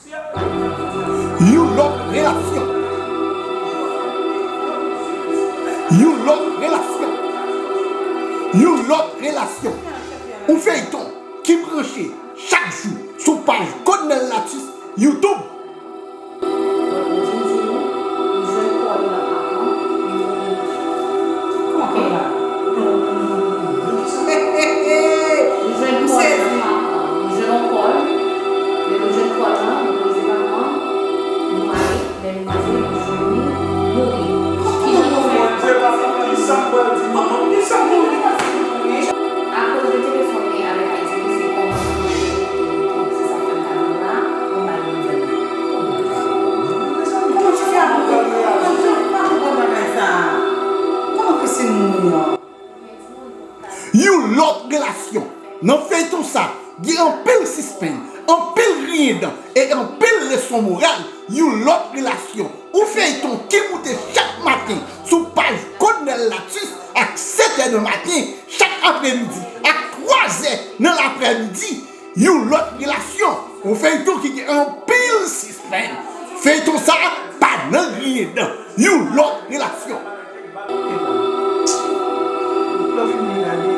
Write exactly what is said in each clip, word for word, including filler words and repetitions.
Yon lòt relasyon. Yon lòt relasyon. Yon lòt relasyon. Yon feyton ki branche chak jou sou paj Code Nel Latus YouTube. Kòman ke la? M sezi. Nou jwenn kò l. Lè nou jwenn kò l lan, nou poze manman, nou ale, lè nou poze, nou jwenn li mouri. Ki jan nou fè? Bondye, papa, kisa m pral di manman m? Kisa m pral di manman m? Akoz de telefòn li avèk Ayiti, se kòman pou nou fè, se sa k fè m pa vin la, pou m ba l nouvèl. Kòman ti fi a mouri? Mwen pa konprann bagay sa a. Kòman Christine mouri an? Yon lòt relasyon. Nan feyton sa, gen anpil sispenn, anpil griyen dan e anpil leson moral. Yon lòt relasyon. Yon feyton ki moute chak maten sou paj Code Nel Latus ak sèt è nan maten, chak apremidi ak twa zè nan lapremidi. Yon lòt relasyon. Yon feyton ki gen anpil sispenn. Feyton sa pa nan griyen dan. Yon lòt relasyon. Lè w fin gade,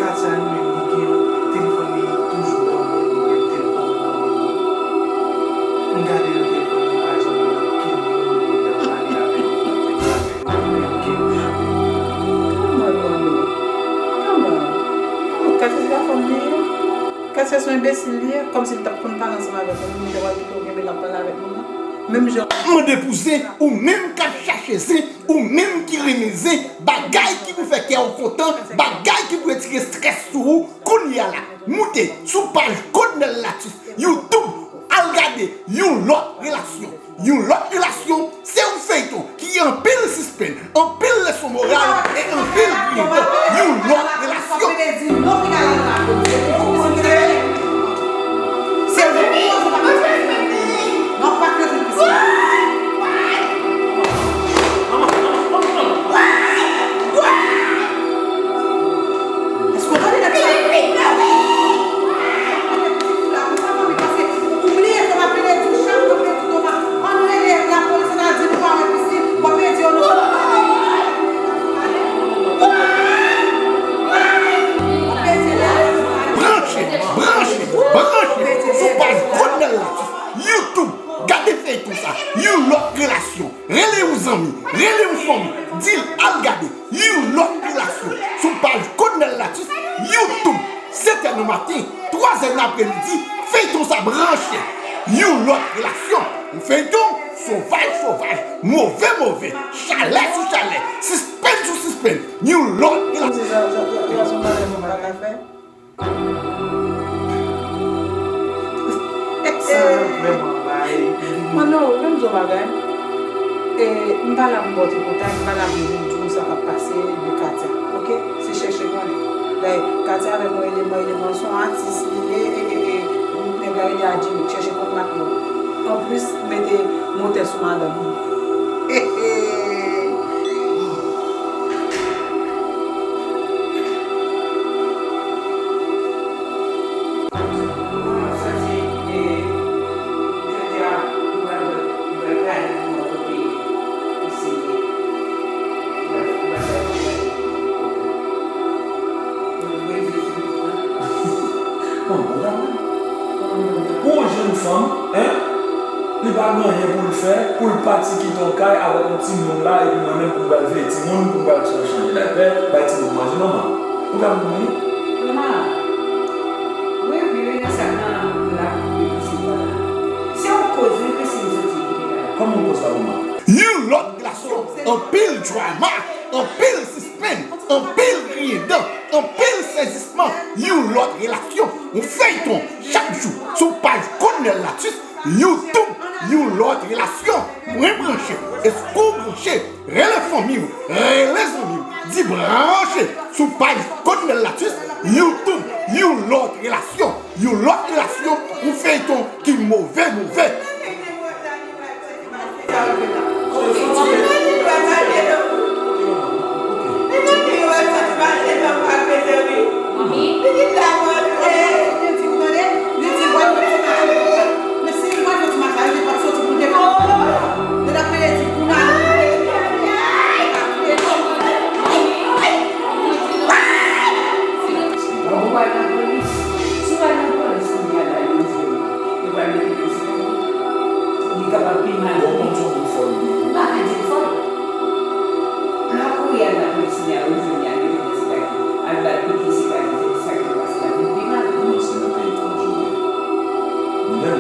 Katia li menm li gen telefòn li toujou nan men li, li gen telefòn li nan men li. M gade nan telefòn li pa janm wè okenn moun li nan pale avèk li, avèk li, okenn moun li nan pale. Kòman, kòman? Kòman? Kòman Katia se pa fanm li ye? Katia se yon enbesil li ye, kòmsi li t ap konn pale ansanm avèk yon moun, li ta pral kite w kenbe l ap pale avèk moun nan. Menm jan. Mande pou zen, ou menm k ap chache zen, ou menm ki renmen zen, bagay ki pou fè kè w kontan, bagay ki pou retire estrès sou ou, kounye a la, moute sou paj Code Nel Latus, YouTube, al gade yon lòt relasyon. Yon lòt relasyon, se yon feyton ki gen anpil sispenn, anpil leson moral e anpil griyen dan. Yon lòt relasyon. Èske w tande nèg sa? Ou bliye ke w ap pede di w chak jou w ap pede di w ann rele lapolis, ann al di nou pa wè Christine, w ap pede di yo non. W ap pede la. Branche, branche, branche sou paj Code Nel Latus, YouTube. Gade feyton sa, yon lòt relasyon. Rele yon zanmi, rele yon fanmi, di l al gade yon lòt relasyon sou paj Code Nel Latus, YouTube, sèt è nan maten, twa zè nan apremidi, feyton sa branche. Yon lòt relasyon, yon feyton sovaj, sovaj, move, move, chalè sou chalè, sispenn sou sispenn, yon lòt relasyon. Sa, sa, sa, sa se yon bagay mwen pa ka fè. Sa vrèman bay. Mano, ou menm di yon bagay. E, m pa la pou m ba w tripotay, m pa la pou m vin di w sa k ap pase de Katia, oke? Se chèche konnen. Dayè, Katia avèk yon eleman, eleman se yon atis li ye, e, e, e, nèg la rele Adjimik, chèche konn ak nou. Anplis, mete motè sou madanm li. He, he. Bon, bon travay. Pou yon jèn fanm, en, li pa gen anyen pou l fè, pou l pati kite yon kay avèk yon timoun la, epi mwen menm pou m pral veye timoun, pou m pral chanje daypè, bay timoun manje, manman. Ou ka mouri? Manman, wi, wi, wi, nan sa nan la, wi, se vre la. Se yon koz, wi, ke si m soti kite la. Kòman yon koz la, manman? Yon lòt relasyon, anpil drama, anpil sispenn, anpil griyen dan, anpil sezisman, yon lòt relasyon, yon feyton, chak jou, sou paj Code Nel Latus, YouTube, yon lòt relasyon. Mwen branche, èske w branche? Rele fanmi w, rele zanmi w, di branche sou paj Code Nel Latus, YouTube, yon lòt relasyon, yon lòt relasyon, yon feyton ki move, move.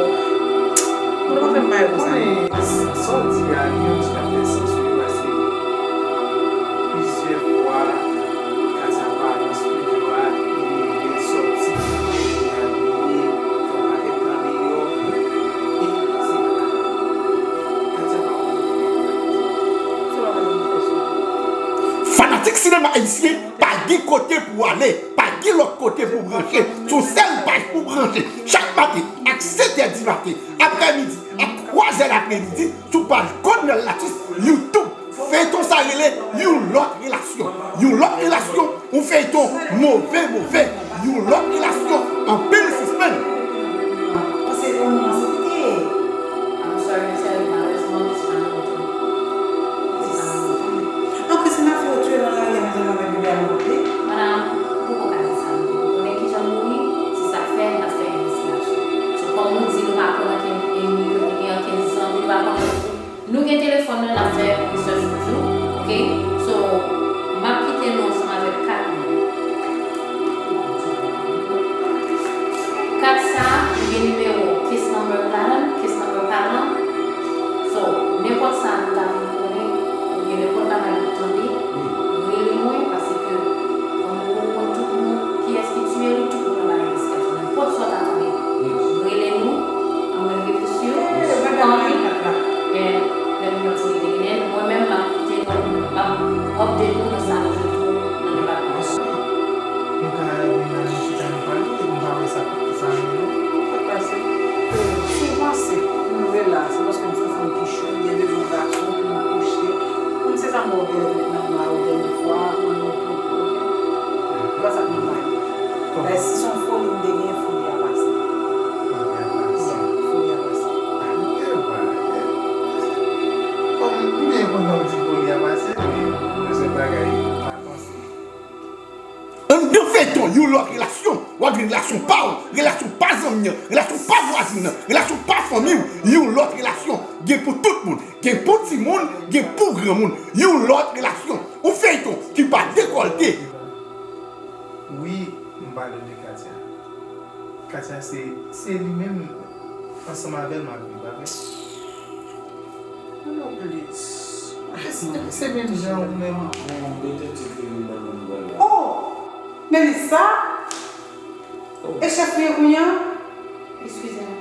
Ou pa fè m bagay konsa non. Konnen sa w di a gen yon ti jan fè sans wi, paske plizyè fwa Katia pa nan estidyo a, li leve, l sòti, li abiye, fè yon pakèt tan deyò, e se pa Katia pa konn. Fanatik sinema ayisyen, pa gen kote pou w ale, pa gen lòt kote pou w branche. Se yon sèl paj pou w branche. Chak maten, ak sèt è di maten, aprèmidi, ak twa zè lapremidi, sou paj Godnel Latus, YouTube. Feyton sa rele Yon Lòt Relasyon. Yon Lòt Relasyon, yon feyton move, move. Yon Lòt Relasyon, anpil sispenn. Paske yon moman se te. I'm sorry to tell you, malerezman, misye pa nan kontròl. Misye pa nan kontròl. Anplis, se nan fè yo tire nan lari a, mezanmi, avèk bebe a nan vant li. Madanm, ou poko ka di sa, nou poko konnen kijan l mouri, se sa k fè n ap fè envestigasyon. So, kòm ou di, nou pa konn ankenn ennmi ke l te gen, ankenn zanmi, nou pa konn. Nou gen telefòn nan, n ap fè research toujou, oke? So, m ap kite nou ansanm avèk kat moun. Kat sa, li gen nimewo case number ladan l, case number pa la. So, nenpòt sa nou ta vin konnen, oubyen nenpòt bagay nou tande, rele mwen, paske kòm ou konn tout moun, kiyès ki tiye l, tout moun nan bay envestigasyon. Nenpòt sa w ta tande, rele nou, an mwen reflechi, kòm, e, lè moun yo ti genyen, mwen menm m ap kite nou, m ap update nou nan sa nou jwenn tou nan depatman. Nou ka vin nan chita nou pale, nou pa wè sa, sa nou yo. Sa k pase? E, si w panse pou nou rela, se paske m se yon fanm ki cho, m gen bezwen gason pou m kouche. Pou m se sa m wè w te met nan bra w dènye fwa, pou nou koupe, oke? E pa sa k nòmal. Bon. Lè si se yon foli m te gen, foli a pase. Foli a pase. Foli a pase. Kòm ou byen kontan w di foli a pase, men mwen se bagay pa panse. Anndan feyton Yon Lòt Relasyon, w ap jwenn relasyon pa w, relasyon pa zanmi an, relasyon pa vwazin nan, relasyon pa fanmi w, Yon Lòt Relasyon. Gen pou tout moun, gen pou timoun, gen pou granmoun. Yon Lòt Relasyon, yon feyton ki pa dekòlte. Wi, m pale de Katia. Katia se, se li menm, ansanm avè l m ap viv, pa vre? Non, plis. Se menm jan ou menm. Bon, detektiv li menm nan nouvèl la. Oh! Melissa? Oh. E chèf li ye kounye a? Eskize m.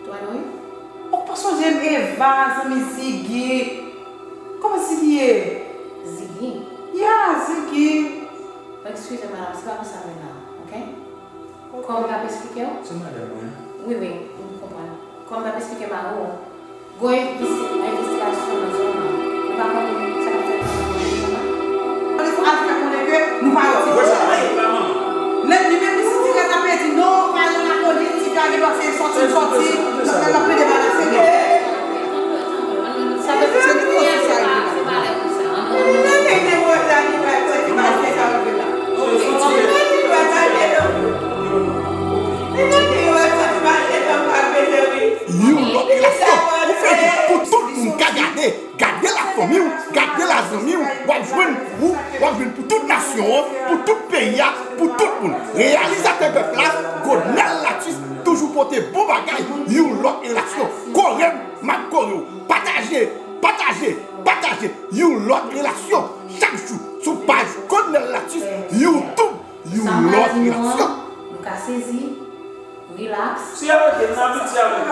Twa nwi? Ou pa sonje m Eva, zanmi Ziggy. Kòman Ziggy ye? Ziggy? Ya, Ziggy. Eskize m, madanm, se pa konsa m ye la, oke? Kòm m t ap esplike w? Se madanm mwen an. Wi, wi, m konprann. Kòm m t ap esplike mari w, gon envesti-, envestigasyon nan zòn nan. Ou pa konnen sa k ap fèt nan zòn nan? Polis al fè konnen ke nou pa wè. Lè li menm li santi rèz ap pèdi, non, pa al nan lapolis, ti fi a gen dwa se sòti l sòti, l ap plede bagay serye. Sa vle di se li ki koz sa rive la. Yon Lòt Relasyon, yon feyton pou tout moun ka gade. Gade lafanmi w, gade lazanmi w, w ap jwenn pou, w ap jwenn pou tout nasyon an, pou tout peyi a, pou tout moun. Reyalizatè bèf la, Godnel Latus, toujou pote bon bagay, Yon Lòt Relasyon. Kore m, m ap kore w. Pataje, pataje, pataje, Yon Lòt Relasyon. Chak jou, sou paj Godnel Latus, YouTube, Yon Lòt Relasyon. Nou ka sezi, relax. Si yo rete, n ap vin di avèk.